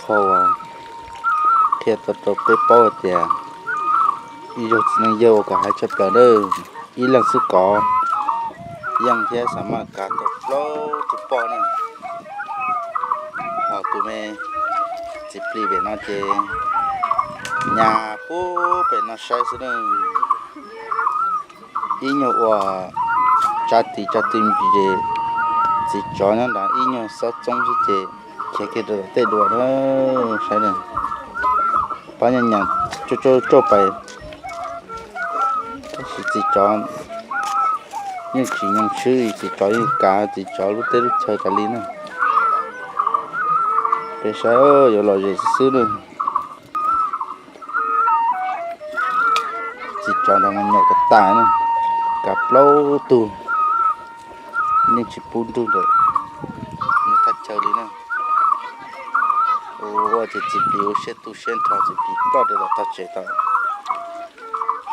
Qhov uas qhia tau rau peb paub hais tias ib zaug txiv neej yawg ua kom hais tshaj plaws na, ib leeg xwb kov yeej thiab xav maj kav tau plaub tus poj na. Ho tus me txiv plig pem no ces nyas puag pem no saib xwb na. Ib nyuag ua tsav tis tsav tis ntsis, txiv tsov nyob nrad ib nyuag xob txoob xwb ces khiav kiag rau tom tej dua na. Saib na, pab nyas nyas tsuj tsuj pais, tab sis txiv tsov yeej tsis nyoo tshwb li, txiv tsov yeej kav txiv tsov lub teb lub chaw tas li na. Peb saib yuav lom zem xwb xwb na. Txiv tsov nrad mas nyaum tas tas na, kav plaub tug, yeej tsis pub nrug ntawm nws thaj chaw li na. Ua ces txiv plis ua siab tu siab nrho, txiv plis ploj rau tom tog tsev tau.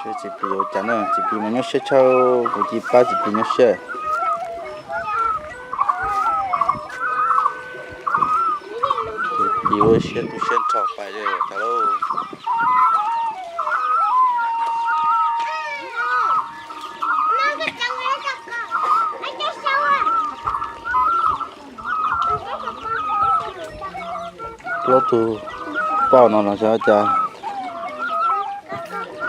Seb txiv plis ua cas na, txiv plis mas nyuaj siab tshaj, kuv cia pab txiv plis nyuaj siab. Txiv plis ua siab tu siab nrho pais li tas lauj. Plaub tug poj no los xyov cas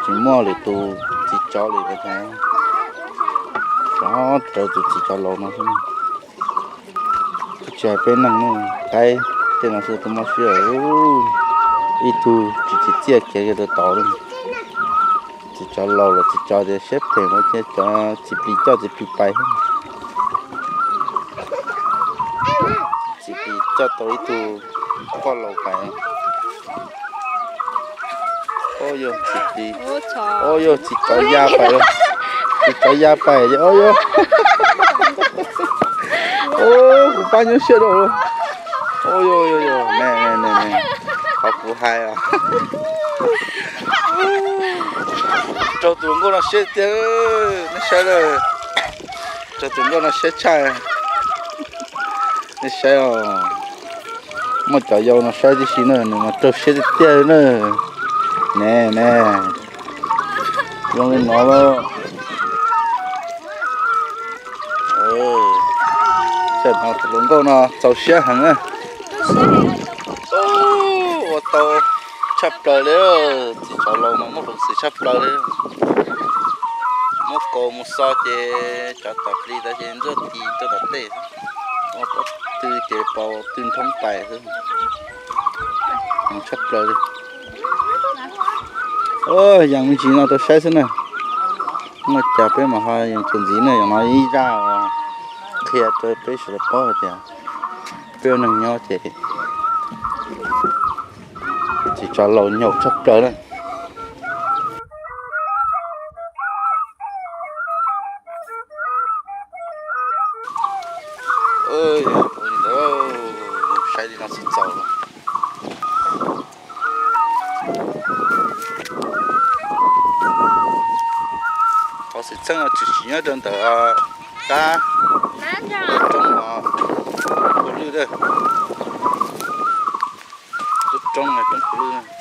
tsis muaj lwm tus txiv tsov li, sov raws tus txiv tsov laus no xwb. Twb tsis hais peb neeg ne, qaib tej no xwb twb mob siab. Ib tug tsis txiaj khiav kiag rau tod li. Txiv tsov laus los txiv tsov tias siab phem mas cia cov txiv plis coj txiv plis pais. Txiv plis coj tau ib tug poj laus pais. Ob yog txiv plis, ob yog txiv tsov ya pais, txiv tsov ya pais ces ob yog. Kuv pab nyuaj siab rau. Ob yog, yog, yog, ne, ne, ne, ne, qhov kuv hais os. Raug tus hluas nkauj no siab tiag, nej saib lawm. Raug tus nkauj no siab tshaj. Nej saib os, muaj cov yau no saib tib si na, nws mas raug siab tiag tiag na. Ne, ne, zoo li no lauj. Tam no tus hluas nkauj no txaus siab heev na. Ua tau tshaj plaws li, txiv tsov laus mas muaj peev xwm tshaj plaws li. Muab kaus mus xo ces tsov tom plis tas ces ntxuaj tis rau tom tej, ua pob tw ces pos tw nthoob pais xwb. Tshaj plaws li. Yees me ntsis no rau saib xwb na. Muaj cas peb mam ho yees txuas ntxiv na, yog no ib zaj uas qhia rau peb sawv daws paub hais tias peb ua neeg nyob ces txiv tsov laus nyaum tshaj plaws na. Ua li ntawd, saib li no txaus txaus. Qhov xwm txheej no tshwm sim nyob rau ntawm qab roob no, roob lwj, lub roob no roob lwj.